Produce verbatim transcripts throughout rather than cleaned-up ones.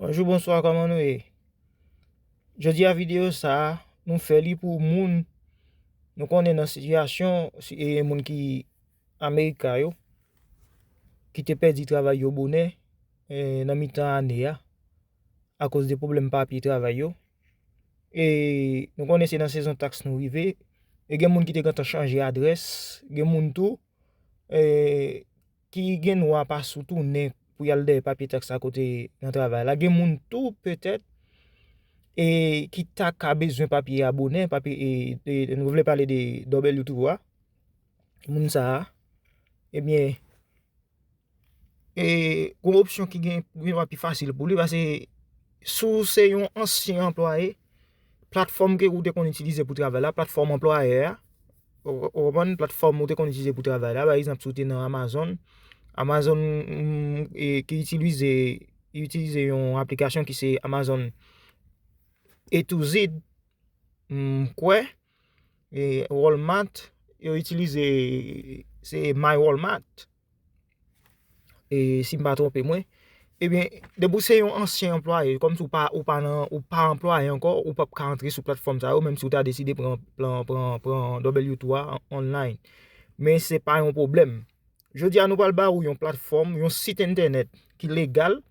Bonjou, bonswa, kòman nou ye? Jodi a videyo sa a, nou fè li pou moun nou konnen nan sitiyasyon, si, e, moun ki Amerika yo, ki te pèdi travay yo bonè, e, nan mitan ane a, akoz de pwoblèm papye travay yo. E nou konnen se nan sezon taks nou rive, e gen moun ki te gentan chanje adrès, gen moun tou, e, ki gen dwa pa sou tounen pou y al dèyè papye taks sa kote nan travay la. Gen moun tou, petèt, e ki ta ka bezwen papye a bonè, papye, e, e, nou vle pale de W two a, moun sa a, ebyen, e, gon opsyon ki gen, gen dwa pi fasil pou li, paske si w se yon ansyen anplwaye, platfòm ke ou te konn itilize pou travay la, platfòm anplwayè a, ou, ou konprann, platfòm ou te konn itilize pou travay la, pa egzanp, si w te nan Amazon, Amazon, mm, e, ki itilize, itilize yon aplikasyon ki se Amazon A to Z, m kwè, e, Walmart, yo itilize, se My Walmart, e, si m pa twonpe mwen. Ebyen, depi w se yon ansyen anplwaye, kòmsi w pa, ou pa nan, ou pa anplwaye ankò, ou p ap ka antre sou platfòm sa yo, menm si w ta deside pran, pran, pran, pran W two a an-, online. Men se pa yon pwoblèm. Jodi a, nou pral ba ou yon platfòm, yon sit entènèt ki legal.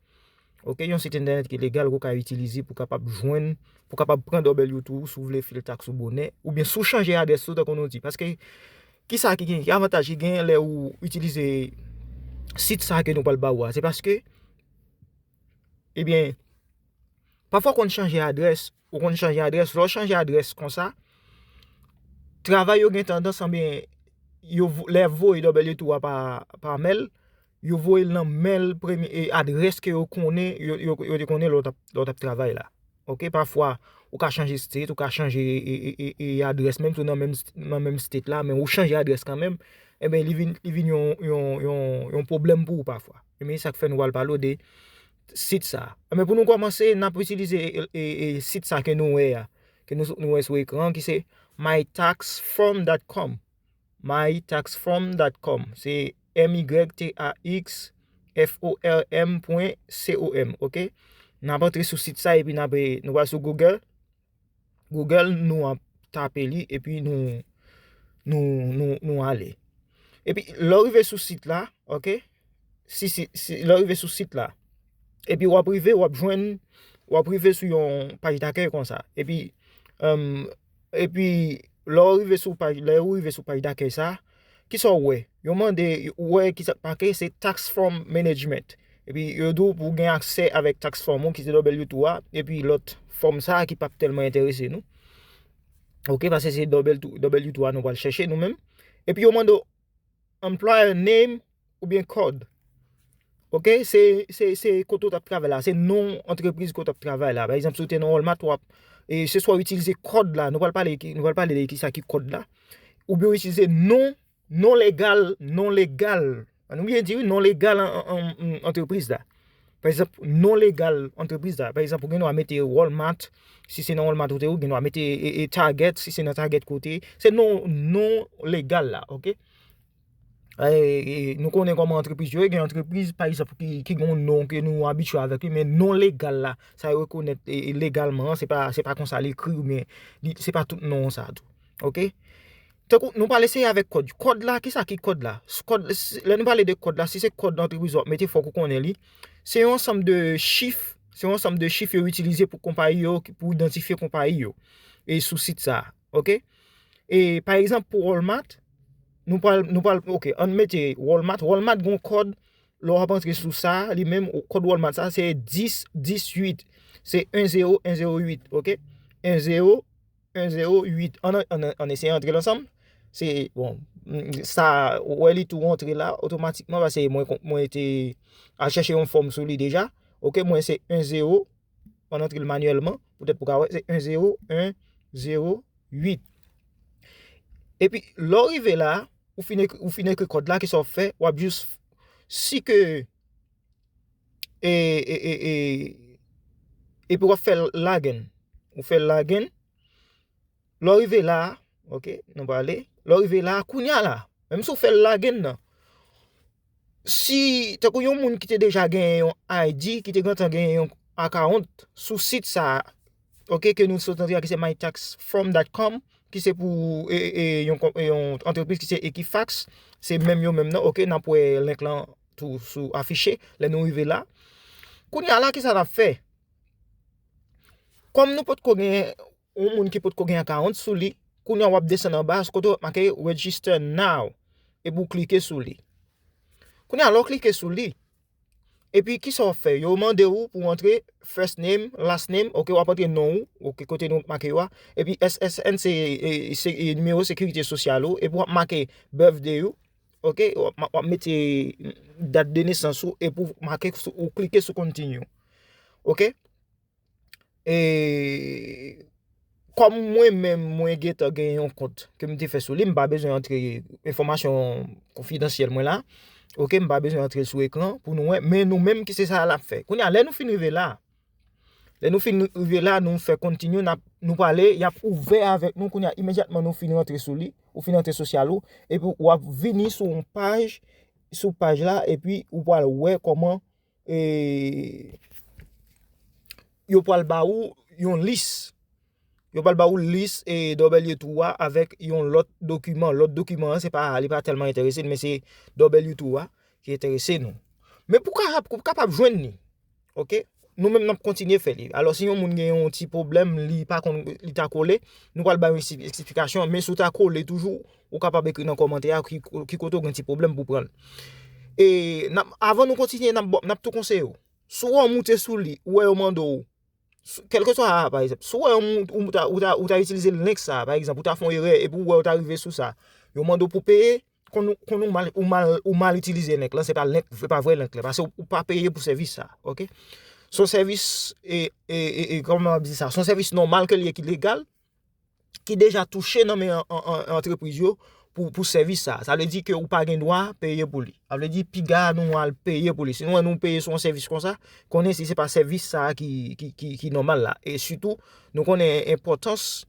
Oke, yon sit entènèt ki legal ke w ka itilize pou kapab jwenn, pou kapab pran W two si w vle fil taks ou bonè, oubyen si w chanje adrès tou, tankou nou di. Paske, kisa ki gen, ki avantaj ki gen lè ou itilize sit sa ke nou pral ba ou a? Se paske, ebyen, pafwa w konn chanje adrès, ou konn chanje adrès, lè w chanje adrès konsa, travay yo gen tandans, anben, yo vo-, lè voye W two a pa, pa mèl, yo voye l nan mèl premye, e, adrès ke yo konnen, yo, yo, yo te konnen lè w t ap, lè w t ap travay la. Oke, pafwa, ou ka chanje state, ou ka chanje, e, e, e, e, adrès, menm si w nan menm st-, nan menm state la, men ou chanje adrès kanmenm, enben, li vin, li vin yon, yon, yon, yon pwoblèm pou ou pafwa. Enben, sa k fè nou pral pale w de sit sa a. Enben, pou nou kòmanse, n ap itilize, e, e, e, sit sa ke nou wè a, ke nou, nou wè sou ekran, ki se my tax form dot com. My tax form dot com. Se M Y T A X F O R M pwen C O M, oke? N ap antre sou sit sa, epi n ap, nou pral sou Google. Google, nou ap tape li, epi nou, nou, nou, nou ale. Epi, lè w rive sou sit la, oke? Si, si, si, lè w rive sou sit la, epi w ap rive, w ap jwenn, w ap rive sou yon paj dakèy konsa. Epi, em, epi, lè w rive sou paj, lè w rive sou paj dakèy sa, kisa w wè? Yo mande, ou wè kisa k make, se tax form management. Epi, yo di w pou w gen aksè avèk tax form ou ki se W two a, epi lòt fòm sa a ki p ap tèlman enterese nou. Oke, paske se W two, W two a nou pral chèche nou menm. Epi, yo mande w employer name oubyen kòd. Oke, se, se, se kote w t ap travay la, se non antrepriz kote w t ap travay la. Pa egzanp, si w te nan Walmart, w ap, e se swa w itilize kòd la, nou pral pale ki, nou pral pale de kisa ki kòd la, oubyen w itilize non, non legal, non legal. Ann nou byen di wi, non legal an, an, an, antrepriz la. Pa egzanp, non legal antrepriz la. Pa egzanp, ou gen dwa mete Walmart, si se nan Walmart ou te ye, ou gen dwa mete, e, e, Target, si se nan Target ke w te ye. Se non, non legal la, oke? E, e, nou konnen kòman antrepriz yo ye, gen antrepriz, pa egzanp, ki, ki gen yon non ke nou abitye avèk li, men non legal la, sa yo rekonèt, e, e, legalman an, se pa, se pa konsa l ekri, men li, se pa tout non sa tou. Oke? Tankou, nou pral eseye avèk kòd. Kòd la, kisa ki kòd la? S-, kòd, s-, lè nou pale de kòd la, si se kòd antrepriz ou ap mete, fòk ou konnen li. Se yon ansanm de chif, se yon ansanm de chif yo itilize pou konpayi yo, ki, pou idantifye konpayi yo. E sou sit sa, oke? E pa egzanp, pou Walmart, nou pral, nou pral, oke, ann mete Walmart. Walmart gon kòd, lè w ap antre sou sa, li menm, kòd Walmart sa, se dis dis uit. Se en zewo en zewo uit, oke? En zewo en zewo uit. Ann, ann, ann eseye antre l ansanm. Se, bon, m, sa, ou wè li tou antre la, otomatikman, paske mwen, mwen te al chèche yon fòm sou li deja. Oke, mwen se en zewo, ann antre l manyèlman, poutèt pou ka wè, se en zewo en zewo uit. Epi, lè w rive la, ou fin ekri, ou fin ekri kòd la, kisa w ap fè? W ap jis si ke, e, e, e, e, epi w ap fè l login. Ou fè l login. Lè w rive la, oke, nou prale. Lè w rive la, kounye a la, menm si w fè l login nan, si, tankou yon moun ki te deja genyen yon I D, ki te gentan genyen yon, account sou sit sa a, ok, ke nou sot antre a, ki se my tax form dot com, ki se pou e, e, yon, yon antrepriz ki se Equifax, se menm yo menm nan, ok, n ap wè link lan tou sou afiche lè nou rive la. Kounye a la, kisa n ap fè? Kòm nou potko gen yon moun ki potko gen account sou li, kounye a w ap desann anba, kote w ap make register now, epi w klike sou li. Kounye a, lè w klike sou li, epi kisa w ap fè? Yo mande w pou w antre first name, last name, ok, w ap antre non w, ok, kote nou make yo a, epi S S N se, e, se, e, nimewo sekirite sosyal ou, epi w ap make birthday ou, ok, w ap, w ap mete dat de nesans ou, epi w make sou, ou klike sou continue, ok. E kòm mwen menm, mwen gentan gen yon kont ke m te fè sou li, m pa bezwen antre enfòmasyon konfidansyèl mwen la. Ok, m pa bezwen antre l sou ekran pou nou wè, men nou menm ki se sa l ap fè. Kounye a, lè nou fin rive la, lè nou fin rive la, nou fè continue, n ap, nou prale, y ap ouvè avèk nou kounye a, imedyatman nou fin rantre sou li, ou fin rantre sosyal ou, epi w ap vini sou yon paj, sou paj la, epi ou pral wè kòman e, yo pral ba ou yon lis. Yo pral ba ou lis e W two a avèk yon lòt dokiman. Lòt dokiman an, se pa, li pa tèlman enterese n, men se W two a ki enterese nou. Men pou kapab, pou kapab jwenn li, ok? Nou menm n ap kontinye fè li. Alò, si yon moun gen yon ti pwoblèm, li pa konn, li ta kole, nou pral ba yon eksplikasyon, men si w ta kole toujou, ou kapab ekri nan kòmantè a ki, ki kote w gen ti pwoblèm pou pran l. E n ap, avan nou kontinye, n ap, n ap tou konseye w. Si w wè w moute sou li, ou wè yo mande w, kèlkeswa, pa egzanp, si w wè yon moun, ou ta, ou ta, ou ta itilize link sa, pa egzanp, ou ta fè yon erè, epi w wè w ta rive sou sa, yo mande w pou peye, konn ou, konn ou mal, ou mal, ou mal itilize link lan, se pa link, se pa vrè link lan, paske ou pa peye pou sèvis sa, ok? Se yon sèvis, e, e, e, e, kòman m ap di sa? Se yon sèvis nòmal ke l ye ki legal, ki deja touche nan men an, an, an, antrepriz yo pou, pou sèvis sa. Sa vle di ke ou pa gen dwa peye pou li. Sa vle di piga nou al peye pou li. Si nou wè nou peye sou yon sèvis konsa, konnen si se pa sèvis sa ki, ki, ki, ki nòmal la. E sitou, nou konnen enpòtans,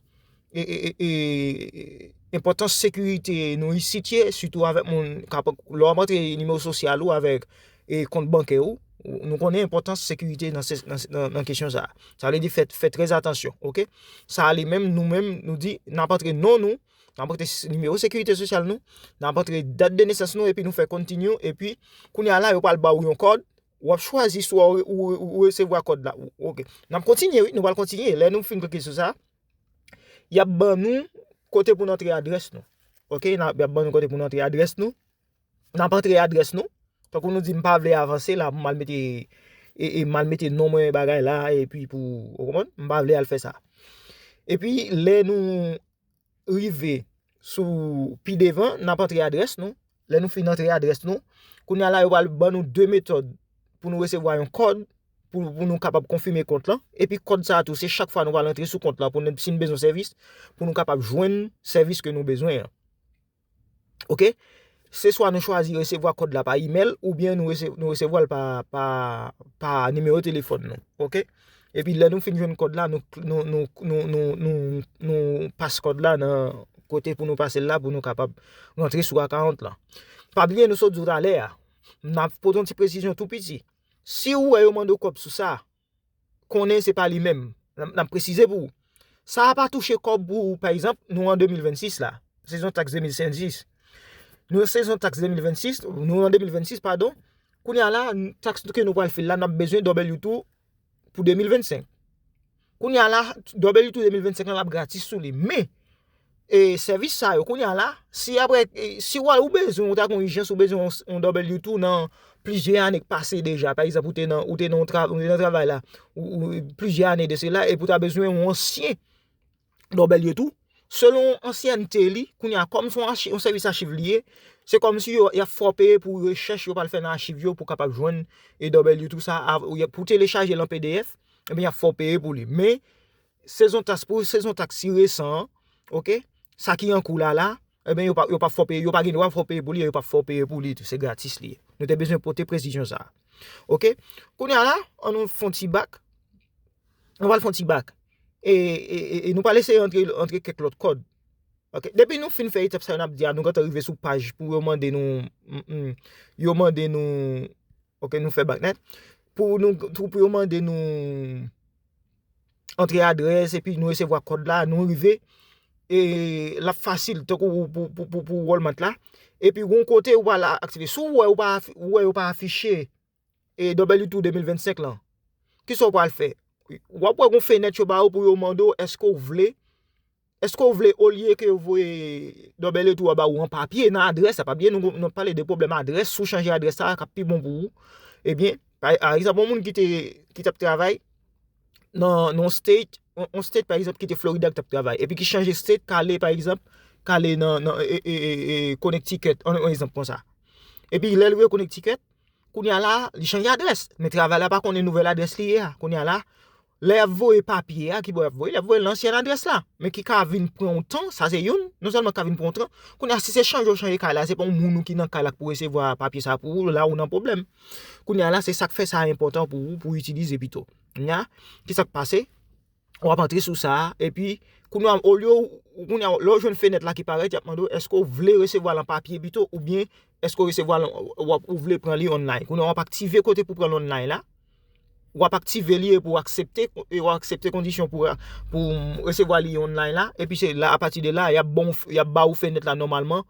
e, e, e, e, enpòtans sekirite nou isit ye, sitou avèk moun k ap, lè w ap antre nimewo sosyal ou avèk e kont bankè ou, nou konnen enpòtans sekirite nan, nan, nan, nan kesyon sa a. Sa vle di fè, fè trè atansyon, ok? Sa a li menm, nou menm, nou di, n ap antre non nou, n ap antre nimewo sekirite sosyal nou, n ap antre dat de nesans nou, epi nou fè continue, epi kounye a la, yo pral ba ou yon kòd, w ap chwazi swa ou, ou, ou resevwa kòd la, ou, ok. N ap kontinye, wi, nou pral kontinye. Lè nou fin klike sou sa, y ap ban nou kote pou n antre adrès nou. Ok, n ap, y ap ban nou kote pou n antre adrès nou. N ap antre adrès nou. Tankou nou di m pa vle avanse la pou m al mete, e, e m al mete non mwen bagay la, epi pou, ou konprann? M pa vle al fè sa. Epi lè nou rive sou pi devan, n ap antre adrès nou. Lè nou fin antre adrès nou, kounye a la yo pral ban nou de metòd pou nou resevwa yon kòd pou, pou nou kapab konfime kont lan. Epi kòd sa a tou, se chak fwa nou pral antre sou kont lan pou nou, si n bezwen sèvis, pou nou kapab jwenn sèvis ke nou bezwen an. Ok? Se swa nou chwazi resevwa kòd la pa imèl oubyen nou rese-, nou resevwa l pa, pa, pa nimewo telefòn nou. Ok? Epi lè nou fin jwenn kòd la, nou, nou, nou pas kòd la nan kote pou nou pase l la pou nou kapab rantre sou akawont lan. Pa bliye nou sot di w talè a. N ap pote yon ti presizyon tou piti. Si ou wè yo mande w kòb sou sa, konnen se pa li menm. N ap, n ap presize pou ou. Sa a pa touche kòb pou, pa egzanp, nou an de mil vennsis la. Sezon taks de mil vennsis. Nou sezon taks de mil vennsis, nou an de mil vennsis, padon. Kounye a la, taks ke nou pral file la, n ap bezwen W two pou de mil vennsenk. Kounye a la, W two de mil vennsenk lan, l ap gratis sou li. Men, e, sèvis sa yo, kounye a la, si apre, e, si w al, ou bezwen, ou ta gen yon ijans, ou bezwen yon, yon W two nan plizyè ane k pase deja. Pa egzanp, ou te nan, ou te nan yon tra-, ou te nan travay la, ou, ou, plizyè ane de sela, epi ou ta bezwen yon ansyen W two. Selon ansyènte li, kounye a, kòm se yon achi-, yon sèvis achiv li ye, se kòmsi yo, y ap fè w peye pou rechèch yo pral fè nan achiv yo pou kapab jwenn e W two sa, a, ou, pou telechaje l an P D F, ebyen, y ap fè w peye pou li. Men, sezon taks pou sezon taks ki resan an, ok, sa ki an kou la la, ebyen, yo pa, yo pa fè w peye, yo pa gen dwa fè w peye pou li, yo pa fè w peye pou li tou, se gratis li ye. Nou te bezwen pote presizyon sa a. Ok? Kounye a la, an nou fè yon ti bak. Nou pral fè yon ti bak. E, e, e, e nou pral eseye antre, antre kèk lòt kòd. Ok? Depi nou fin fè etap sa yo n ap di a, nou gentan rive sou paj pou yo mande nou, mm, mm, yo mande nou, ok, nou fè bak nèt. pou nou, pou, pou yo mande nou antre adrès, epi nou resevwa kòd la, nou rive, e l ap fasil, tankou pou, pou, pou, pou Walmart la. Epi gon kote ou pral aktive. Si w wè ou pa, ou wè yo pa afiche e W two de mil vennsenk lan, kisa w pral fè? W ap wè gon fenèt yo ba ou pou yo mande w èske w vle, èske w vle olye ke yo voye W two a ba ou an papye nan adrès la. Pa bliye nou, nou pale de pwoblèm adrès, si w chanje adrès sa, k ap pi bon pou ou. Ebyen, pa, pa egzanp, yon moun ki te, ki t ap travay nan, nan yon state, yon, yon state, pa egzanp, ki te Florida ki t ap travay, epi ki chanje state, k ale, pa egzanp, k ale nan, nan e, e, e, e, Connecticut, yon, yon egzanp konsa. Epi lè l rive Connecticut, kounye a la, li chanje adrès, men travay la pa konnen nouvèl adrès li ye a. Kounye a la, lè y ap voye papye a, ki bò y ap voye? Y ap voye l nan ansyen adrès la, men ki ka vin pran yon tan, sa se youn, non sèlman ka vin pran yon tan, kounye a, si se chanje w chanje kay la, se pa yon moun ou ki nan kay la k pou resevwa papye sa pou ou, la ou nan pwoblèm. Kounye a la, se sa k fè sa enpòtan pou ou, pou w itilize pito. Kounye a, kisa k pase? W ap antre sou sa a, epi kounye a, olye w, kounye a, lè w jwenn fenèt la ki parèt, y ap mande w, èske w vle resevwa l an papye pito, oubyen èske w resevwa l, w ap, ou vle pran li online? Kounye a, w ap aktive kote pou pran l online la. W ap aktive li epi w aksepte, e w aksepte kondisyon pou, pou resevwa li online la. Epi se la, apati de la, y ap ba w, y ap ba ou fenèt la nòmalman.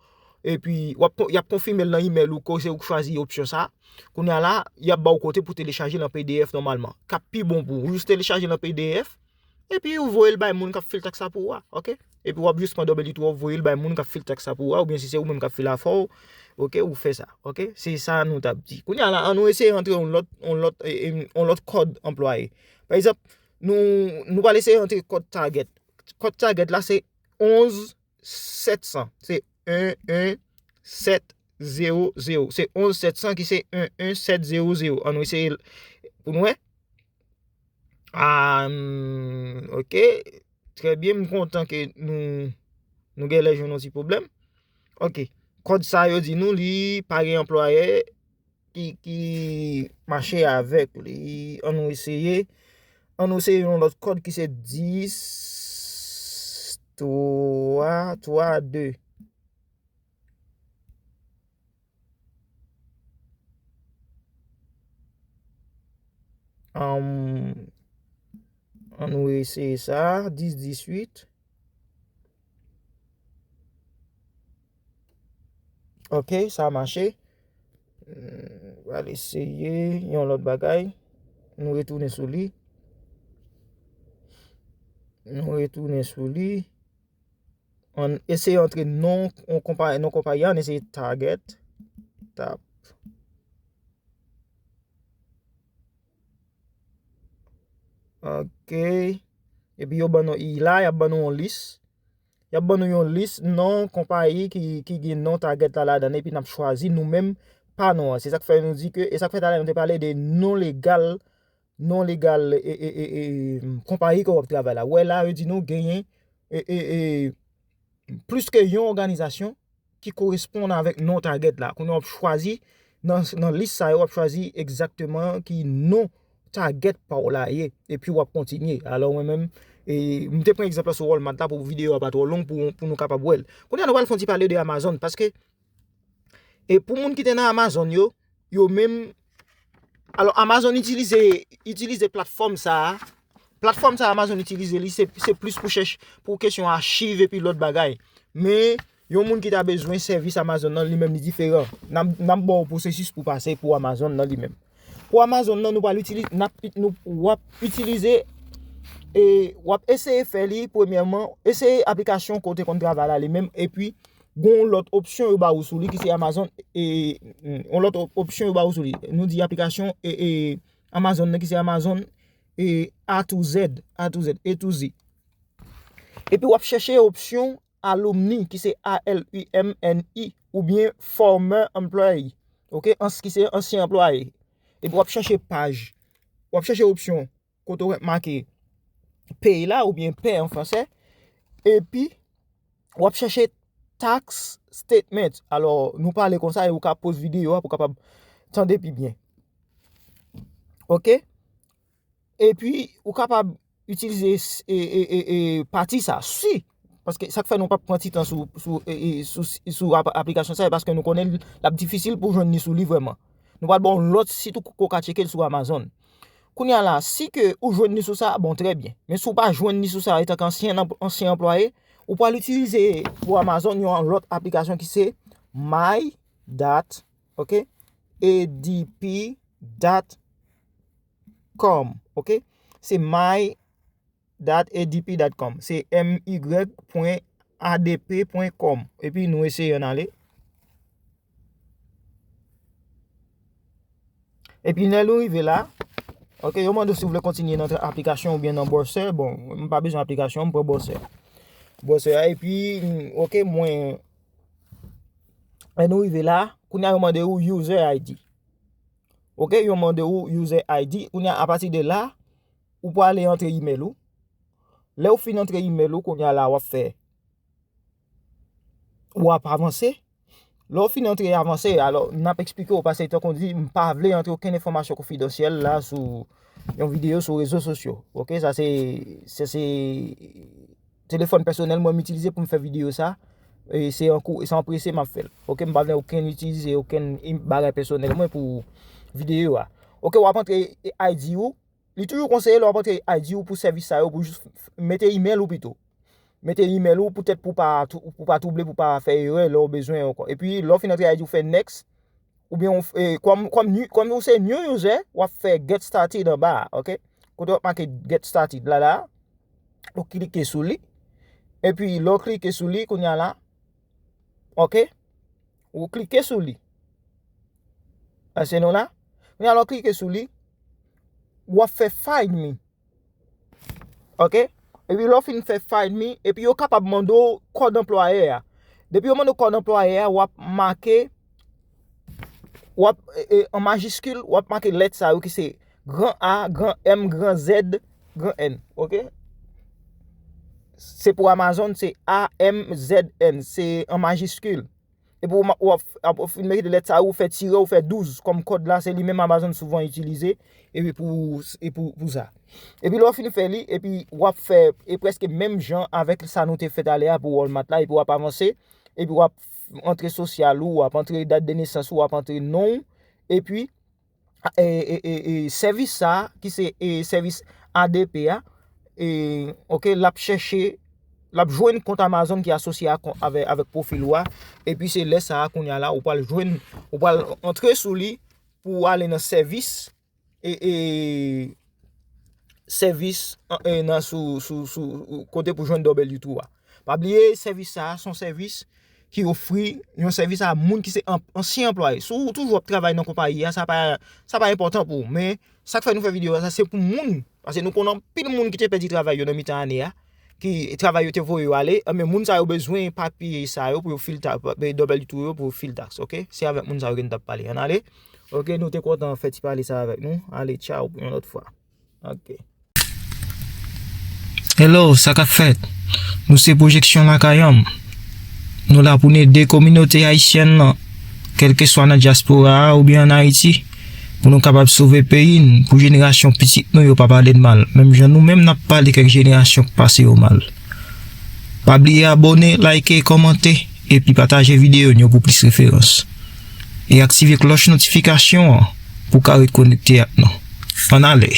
Epi w ap, y ap konfime l nan imèl ou, ke se ou k chwazi opsyon sa. Kounye a la, y ap ba w kote pou telechaje l an P D F nòmalman. K ap pi bon pou ou. Jis telechaje l an P D F, epi ou voye l bay moun k ap fil taks la pou ou a, oke? Epi w ap jis pran W two a, ou voye l bay moun k ap fil taks la pou ou a, oubyen si se ou menm k ap fil afè w, oke, ou fè sa, oke? Se sa nou t ap di. Kounye a la, an nou eseye rantre yon lòt, yon lòt, e, e, yon lòt kòd anplwaye. Pa egzanp, nou, nou pral eseye rantre kòd Target. Kòd Target la, se onz sèt san. Se en en sèt zewo zewo. Se onz sèt san ki se en en sèt zewo zewo. An nou eseye l pou nou wè. Ah, hmm, oke. Trè byen, m kontan ke nou, nou genlè jwenn yon ti pwoblèm. Oke. Kòd sa yo di nou li pa gen anplwayè ki, ki mache avèk li. An nou eseye. An nou eseye yon lòt kòd ki se dis twa twa de. Ann, ann nou eseye sa, dis diswit. Oke, sa mache. N pral eseye yon lòt bagay. Nou retounen sou li. Nou retounen sou li. Ann eseye antre non, on konpa-, non konpayi a, ann eseye Target. Tap. Oke. Epi yo ban nou, i la, y ap ban nou yon lis. Y ap ban nou yon lis non konpayi ki, ki gen non Target la ladan l, epi n ap chwazi nou menm pa non an. Se sa k fè nou di ke, e sa k fè talè nou te pale de non legal, non legal, e, e, e, e, konpayi ke w ap travay la. Ou wè la, yo di nou genyen, e, e, e, plis ke yon òganizasyon ki koresponn avèk non Target la. Kounye a w ap chwazi, nan, nan lis sa yo, w ap chwazi egzakteman ki non Target pa w la ye, epi w ap kontinye. Alò, mwen menm, e, m te pran egzanp la sou Walmart la pou videyo a pa twò long, pou, pou nou kapab wè l. Kounye a, nou pral fè yon ti pale de Amazon, paske, e pou moun ki te nan Amazon yo, yo menm, alò, Amazon itilize, itilize platfòm sa a. Platfòm sa a Amazon itilize li, se, se plis pou chèch, pou kesyon achiv epi lòt bagay. Men, yon moun ki ta bezwen sèvis Amazon nan, li menm li diferan. N ap, n ap ba w pwosesis pou pase pou Amazon nan li menm. Pou Amazon nan, nou pral itilize, n ap, nou, w ap itilize, e, w ap eseye fè li, premyèman, eseye aplikasyon kote konn travay la li menm, epi gon lòt opsyon yo ba ou sou li ki se Amazon, e, yon lòt op-, opsyon yo ba ou sou li. Nou di aplikasyon, e, e, Amazon nan ki se Amazon, e, A to Z, A to Z, A to Z. Epi w ap chèche opsyon alumni ki se A L U M N I oubyen former employee. Oke, ans-, ki se ansyen anplwaye. Epi w ap chèche paj. W ap chèche opsyon kote w wè make pay la oubyen paie an fransè. Epi, w ap chèche tax statement. Alò, nou pale konsa e ou ka poz videyo a pou w kapab tande pi byen. Oke? Epi, ou kapab itilize s-, e, e, e, e, pati sa. Si, paske sa k fè nou p ap pran ti tan sou, sou, e, e, sou, sou ap-, aplikasyon sa, se paske nou konnen l ap difisil pou jwenn li sou li vrèman. Nou pral ba w yon lòt sit ou ka tcheke l sou Amazon. Kounye a la, si ke ou jwenn li sou sa, bon, trè byen. Men si w pa jwenn li sou sa, etanke ansyen, ansyen anplwaye, ou pral itilize pou Amazon yon lòt aplikasyon ki se my dot, ok, A D P dot com, ok? Se my dot A D P dot com. Se M Y pwen A D P pwen com. Epi nou eseye ann ale. Epi lè nou rive la, ok, yo mande w si w vle kontinye nan aplikasyon oubyen nan browser. Bon, m pa bezwen aplikasyon, m pran browser. Browser a, epi, ok, mwen, lè nou rive la, kounye a yo mande w user I D. Ok, yo mande w user I D. Kounye a, apati de la, ou pral antre email ou. Lè w fin antre email ou, kounye a la, w ap fè, w ap avanse. Lè w fin antre avanse, alò, n ap eksplike w, paske tankou di, m pa vle antre okenn enfòmasyon konfidansyèl la sou yon videyo sou rezo sosyo. Ok, sa se, se, se telefòn pèsonèl mwen m itilize pou m fè videyo sa. E se an kou, se an prese m ap fè l. Ok, m pa vle okenn itilize okenn im-, bagay pèsonèl mwen pou videyo a. Ok, w ap antre I D ou. Li toujou konseye lè w ap antre I D ou pou sèvis sa yo, pou jis mete email ou pito. Mete email ou poutèt pou pa tou-, pou pa twouble, pou pa fè erè lè w bezwen ankò. Epi lè w fin antre I D ou fè next, oubyen w f-, e, kòm, kòm, kòm ou se new user, w ap fè get started anba a, ok? Kote w ap make get started la, la, ou klike sou li. Epi lè w klike sou li, kounye a la, ok? Ou klike sou li. Ase nou la? Kounye a lè w klike sou li, w ap fè find me. Ok? Epi lè w fin fè find me, epi yo kapab mande w kòd anplwayè a. Depi yo mande w kòd anplwayè a, w ap make, w ap, e, e, an majiskil, w ap make lèt sa yo ki se gran A, gran M, gran Z, gran N. Ok? Se pou Amazon, se A M Z N, se an majiskil. Epi w ma-, w ap, ap, w fin mete lèt sa yo, ou fè tire, ou fè douz kòm kòd la, se li menm Amazon souvan itilize, epi pou, e pou, pou sa. Epi lè w fin fè li, epi w ap fè, e prèske menm jan avèk sa nou te fè talè a pou Walmart la, epi w ap avanse, epi w ap antre sosyal ou, w ap antre dat de nesans ou, w ap antre non w, epi e, e, e, e, sèvis sa a, ki se, e, sèvis A D P a, e, ok, l ap chèche, l ap jwenn kont Amazon ki asosye a kon-, avè-, avèk pwofil ou a, epi se lè sa a, kounye a la, ou pral jwenn, ou pral antre sou li pou w ale nan sèvis, e, e, sèvis, e, nan sou, sou, sou, kote pou jwenn W two a. Pa bliye, sèvis sa a, se yon sèvis ki ofri yon sèvis a moun ki se an-, ansyen anplwaye. Si w toujou ap travay nan konpayi a, sa pa, sa pa enpòtan pou ou. Men, sa k fè nou fè videyo a, sa se pou moun. Paske nou konnen anpil moun ki te pèdi travay yo nan mitan ane a, ki travay yo te voye yo ale, men moun sa yo bezwen papye sa yo pou yo fil ta-, W two yo pou yo fil taks, ok? Se avèk moun sa yo ke n t ap pale. Ann ale. Ok, nou te kontan fè ti pale sa avèk nou. Ale, tchaw, pou yon lòt fwa. Ok. Hello, sa k ap fèt? Nou se Pwojeksyon Lakay An M. Nou la pou n ede kominote ayisyèn nan, kèlkeswa nan dyaspora a oubyen ann Ayiti, pou nou kapab sove peyi n, pou jenerasyon pitit nou yo pa pale n mal, menm jan nou menm n ap pale kèk jenerasyon k pase yo mal. Pa bliye abòne, like, kòmante, epi pataje videyo n yo pou plis referans. E aktive klòch notifikasyon an pou w ka ret konekte ak nou. Ann ale!